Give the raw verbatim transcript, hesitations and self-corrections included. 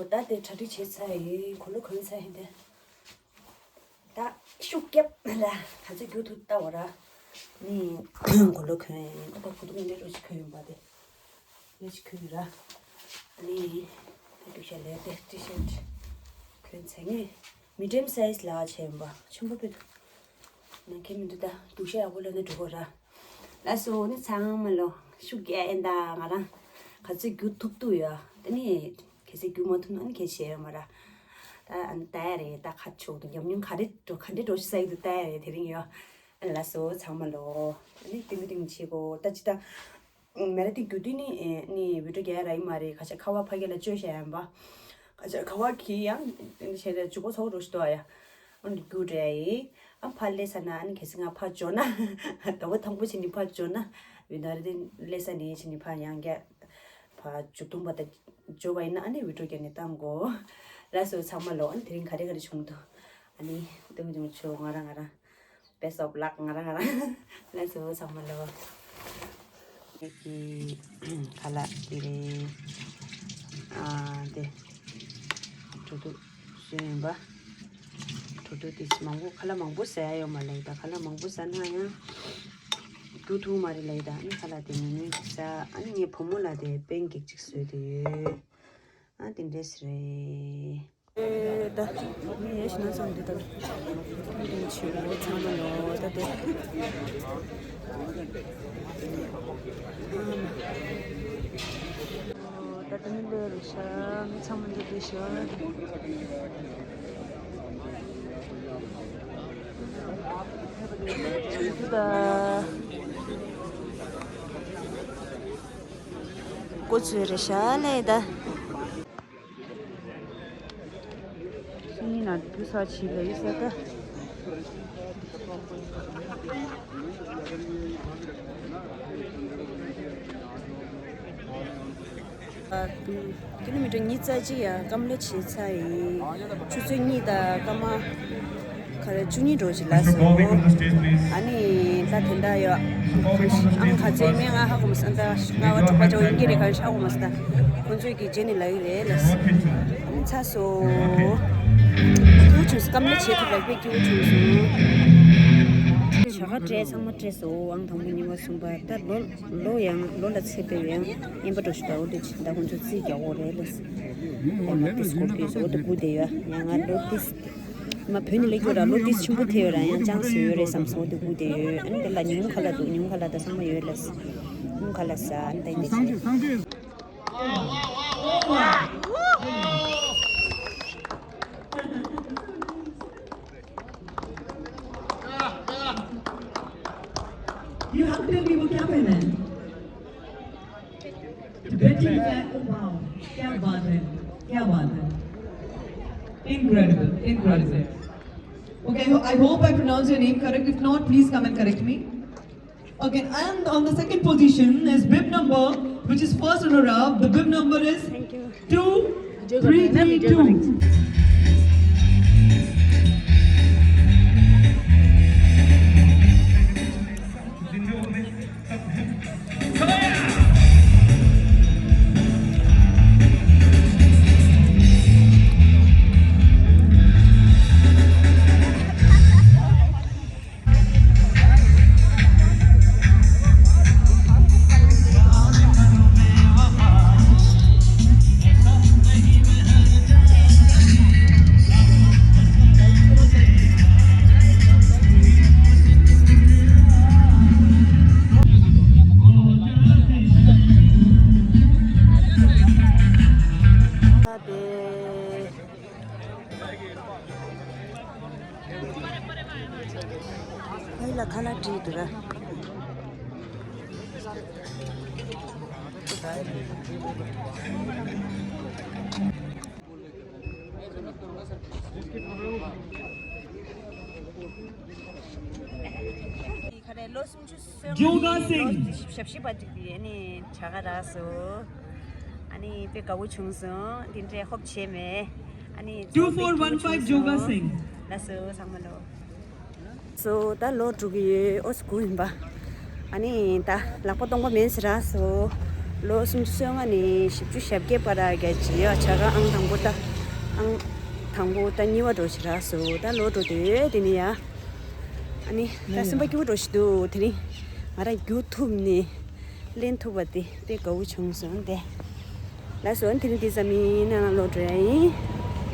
ད་དེ་གྲ་སྒྲིག་བྱས་ཚར་ཡིན། གོས་ལོག་གོན་ཚར་ཡིན་ཏེ། ད་ཤུགས་རྒྱབ་ལ་ག་ཚོད་རྒྱུག་ཐུབ་ལྟ་བ་ར། ནི་གོས་ལོག་གོན་ཡིན། ད་ད་གོས་ཐུབ་ངེས་འདྲ་རོ་ཅིག་གོན་ཡིན་པ་དེ། ལས་ཅིག་གོན་ཡིན་ར། ནི་ད་དུ་ཤ་ལས་དེ་ཊི་ཤར་ཊི་གོན་ཚར་ངས་མི་ཌི་ཡམ་སའི་ཛི་ལ་བྱས་ཡིན་པ། ཆེན་པོ་དཔེ་འདུག་ནང་ཁྱེད་མི་འདུག་ད་སྡུག་ཤ་ཡག་པོ་ལ་ནི་འགྲོ་གོ་ར། ལགས་སོ། ནི་ཚང་མ་ལོ་ཤུགས་རྒྱག་ཨེ་འདའ། ང་རང་ག་ཚོད་རྒྱུག་ཐུབ་ཐུབ་ཡོད། དེ་ནི་གལ་སྲིད་རྒྱུག་མ་ཐུབ་ན་ནི་གལ་བྱས་ཡོད་མ་ར། ད་ཨ་ནི་ད་ཡ་རེད། ད་ཁ་ཕྱོགས་དུ་ཉམས་མྱོང་ག་རེ་འགྲོ་ག་འདྲེ་འགྲོ་ཤི་ས་ཡི་དུ་ད་ཡ་རེད། དེ་རིང་ཡོད། ལགས་སོ་ཚང་མ་ལོ། ཨ་ནི་ཏིང་ཏིང་བྱེད་གོ་ད་ཅི་ད། མེ་ར་ཏི་རྒྱུ་དུས་ནི་ནི་བི་ཌིའོ་རྒྱག་ཡ་ར་ཡི་མ་རེད། ཁ་ཆ་ཁ་བ་ཕ་གི་ལ་བཅོས་བྱ་ཡ་ཡིན་པ། ཁ་ཆ་ཁ་བ་གི་ཡང་བྱས་ཏེ་ཇུ་གོ་ཚོགས་རོ་ཞིག་ཏོ་ཡ། ཨོ་ནི་རྒྱུ་འདྲ་ཡི། ཨ་ཕ་ལེ་ས་ན་ཨ་ནི་གལ་སྲིད་ང་ཕ་འབྱོར་ན། ད་བ་ཐང་པོ་ཕྱིན་ནི་ཕ་འབྱོར་ན། བི་ཌིའོ་ར་དེ་ལེ་ས་ནི་ཕྱིན་ནི་ཕ་ཡང་རྒྱ། ཕ་ཇུ་ཐུང་པ་ད་འབྱོར་བ་ཡིན་ན་ཨ་ནི་བི་ཌིའོ་རྒྱག་ནི་བཏང་གོ་ལགས་སོ་ཚང་མ་ལོ། ཨ་ནི་དེ་རིང་ག་རེ་ག་རེ་བྱུང་འདུག་ཨ་ནི་ཏིང་ཏིང་ཆོ་ང་རང་ང་རང་། Best of luck ང་རང་ང་རང་། ལགས་སོ་ཚང་མ་ལོ། ངེད་ཀྱི་ཁ་ལག་འདི་རེད། ཨ་འདི་གྲོ་ཐུག་ཞོན་ཡིན་པ། གྲོ་ཐུག་དེ་མང་པོ་ཁ་ལག་མང་པོ་ཟ་ཡ་ཡོད་མ་ལེ། ད་ཁ་ལག་མང་པོ་ཟ་ན་ཡང་རྒྱུ་ཐུག་མ་རེད་ལེ། ད་ཨ་ནི་ཁ་ལག་དེ་ཉུང་ཉུང་ཅིག་ཟ། ཨ་ནི་ངའི་བུ་མོ་ལ་དེ་པན་ཀེག་ཅིག་བཟོས་ཏེ་ཡོད། ཨ་དེ་འདྲས་རེད། ད་མི་ཡས་ཤི་ན་སོང་འདི་ལྟར་འདི་ཆུ་བོ་ཚང་མ་ཡོད་ད་དེ། ད་དེ་མི་ལོས་རུ་ཤ་མི་ཚང་མ་འདི་དེ་ཤོད། ད་ཀོ་ཚོད་རེ་ཤ་ལས་ད། སུ་ནི་ན་དུ་ས་ཆི་ལ་ཡི་ས་ད། ཀི་ལོ་མི་ཊར་ཉི་ཤུ་རྩ་གཅིག་ཡ་སྐམ་ལོ་བྱེད་ཚ་ཡིན། ཆུ་ཚོད་གཉིས་དང་སྐར་མ། ག་རེ་བཅུ་གཉིས་འགྲོ་ཞིག་ལ་སོང་། ཨ་ནི་ད་དེ་འདྲ་ཡོད། ཨང་ག་ཚོད་མེད་ང་ཧ་གོ་མ་སོང་། ད་ལྔ་པ་དྲུག་པ་བཅུ་པ་ཡིན་གྱི་རེད། ག་རེ་ཧ་གོ་མ་སོང་། ད་ཁོང་ཚོས་ཀྱི་རྗེས་ནས་ལབ་ཡི་རེད་ལ་སོང་། ཨ་ནི་ཚ་སོང་། སྐྱིད་པོ་བྱུང་སོང་། སྐམ་ལ་བྱེད་ཐུབ་པ་དཔེ་སྐྱིད་པོ་བྱུང་སོང་། ཞོགས་ཀ་སྤྲད་ཚང་མ་སྤྲད་སོང་། ཨང་དང་པོ་གཉིས་པ་གསུམ་པ་ད་ལོ་ལོ་ཡང་ལོ་ལ་ཚེ་འཕེལ་ཡང་རྔན་པ་འགྲོ་ཞིག་ད་འོ་དེ་ད་ཁོང་ཚོ་རྩིས་རྒྱག་འོ་རེད་ལ་སོང་། ད་ལོ་དེ་སྐོར་དུས་སོ་འོ་དེ་སྒུག་བསྡད་ཡོད། ཡང་ང་ལོ་དེ། མ་བོད་ནས་སླེབས་རྒྱུ་ར་ལོ་ཏིས་ཆེན་པོ་ཐེབས་ར་ཡང་ཅང་སུ་ཡོད་རེད་བསམ་སོང་དེ་སྒུག་བསྡད་ཡོད། ཨ་ནི་དེ་ལ་ཉུང་ཁ་ལ་འདུག་ཉུང་ཁ་ལ་ད་ཚང་མ་ཡོད་ལ་ཉུང་ཁ་ལ་ས་ཨ་ནི་ད་འདི་ཆེ། You have to be careful, man. Tibetan flag, oh wow, क्या बात है, क्या बात है. Incredible, incredible. Okay, I ho- I hope I pronounce your name correct. If not, please come and correct me. Okay, and on the second position is bib number, which is first runner-up. The bib number is two three three two. ཕ་ཡུལ་ལ་ཁ་ལག་བྲིས་འདུག་ར། ཁ་རེ་ལོ་སུམ་ཅུ་སོ་གཉིས། ཇོ་ག་སིང་། ལོ་ཞབས་ཕྱི་པ་ཅིག་དེ་ནི་བྱ་དགའ་རག་སོང་། ཨ་ནི་དཔེ་དགའ་བོ་བྱུང་སོང་། དེ་འདྲའི་ཧོབ་བྱས་མེད། ཨ་ནི་two four one five ཇོ་ག་སིང་། ལགས་སོ་ཚང་མ་ལོ། སོ་ད་ལོ་དྲུག་གི་ཡོད་ཨོ་སི་ཀུ་ཡིན་པ། ཨ་ནི་ད་ལག་པ་སྟོང་པ་མེད་ཟེར་རག་སོང་། ལོ་སུམ་ཅུ་སོ་ལྔ་ནས་བཞི་བཅུ་ཞེ་བརྒྱད་བར་གྱི་བྱེད་ཡག་བྱ་དགའ་ཨང་དང་པོ་ད། ཨང་དང་པོ་ད་གཉིས་པ་འགྲོ་ཞིག་རག་སོང་། ད་ལོ་འགྲོ་དུས་དེ་ནས་ཡ། ཨ་ནི་ད་སེམས་པ་སྐྱིད་པོ་འགྲོ་ཞིག་འདུག་དེ་རིང་ང་རང་རྒྱུག་ཐུབ་ནས་ལེན་ཐུབ་པ་དེ་དཔེ་དགའ་བོ་བྱུང་སོང་དེ། ལགས་སོ། དེ་རིང་འདི་ཙམ་ཡིན། ནང་ལ་ལོག་འགྲོ་ཡ་ཡིན།